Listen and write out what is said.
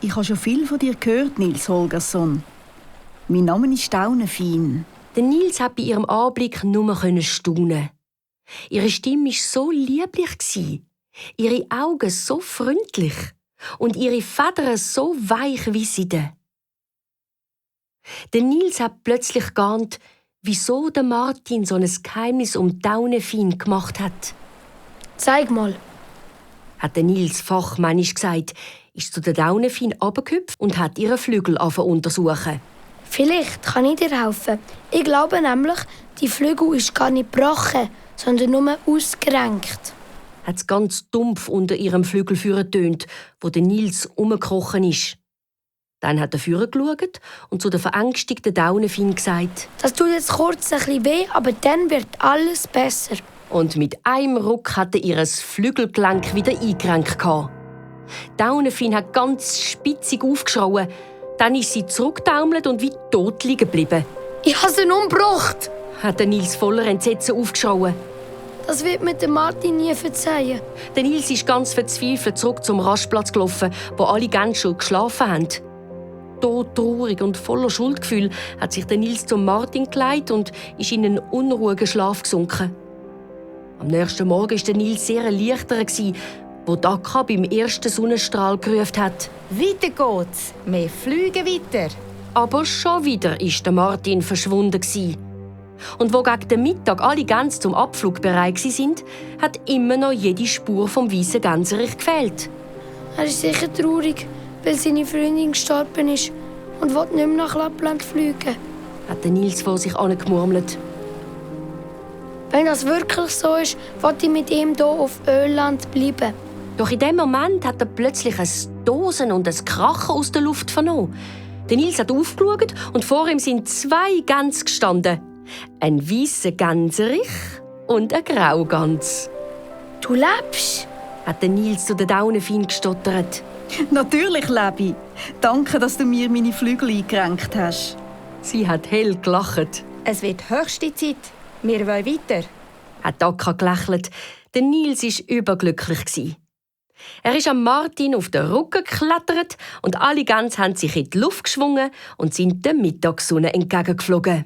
Ich habe schon viel von dir gehört, Nils Holgersson. Mein Name ist Daunenfein. Der Nils hat bei ihrem Anblick nur staunen. Ihre Stimme war so lieblich, ihre Augen so freundlich und ihre Federn so weich wie Seide. Der Nils hat plötzlich geahnt, wieso der Martin so ein Geheimnis um Daunenfein gemacht hat. «Zeig mal», hat der Nils fachmännisch gesagt, ist zu der Daunenfein runtergehüpft und hat ihren Flügel untersuchen. «Vielleicht kann ich dir helfen. Ich glaube nämlich, die Flügel ist gar nicht gebrochen, sondern nur ausgerenkt.» Hat es ganz dumpf unter ihrem Flügel vorgetönt, wo der Nils umgekrochen ist. Dann hat er vorgeschaut und zu der verängstigten Daunenfein gesagt: «Das tut jetzt kurz ein bisschen weh, aber dann wird alles besser.» Und mit einem Ruck hatte ihr Flügelgelenk wieder eingerenkt. Daunenfein hat ganz spitzig aufgeschrauen. Dann ist sie zurückgetaumelt und wie tot liegen geblieben. «Ich habe sie umgebracht!» hat der Nils voller Entsetzen aufgeschrauen. «Das wird mir der Martin nie verzeihen.» Der Nils ist ganz verzweifelt zurück zum Rastplatz gelaufen, wo alle Gänse schon geschlafen haben. Todtraurig und voller Schuldgefühl hat sich der Nils zum Martin gelegt und ist in einen unruhigen Schlaf gesunken. Am nächsten Morgen war der Nils sehr erleichtert, wo Daka beim ersten Sonnenstrahl gerufen hat. «Weiter geht's! Wir fliegen weiter!» Aber schon wieder war der Martin verschwunden. Und wo gegen den Mittag alle Gänse zum Abflug bereit waren, hat immer noch jede Spur vom weißen Gänserich gefehlt. «Er ist sicher traurig, weil seine Freundin gestorben ist und will nicht mehr nach Lappland fliegen», hat der Nils vor sich angemurmelt. «Wenn das wirklich so ist, will ich mit ihm hier auf Öland bleiben.» Doch in dem Moment hat er plötzlich ein Dosen und ein Krachen aus der Luft vernommen. Der Nils hat aufgeschaut und vor ihm sind 2 Gänse gestanden. Ein weisser Gänserich und ein Graugans. «Du lebst?» hat der Nils zu der Daunenfein gestottert. Natürlich, Lebi. Danke, dass du mir meine Flügel eingerenkt hast. Sie hat hell gelacht. «Es wird höchste Zeit. Wir wollen weiter.» hat Daka gelächelt. Der Nils war überglücklich. Er ist am Martin auf den Rücken geklettert und alle Gänse haben sich in die Luft geschwungen und sind der Mittagssonne entgegengeflogen.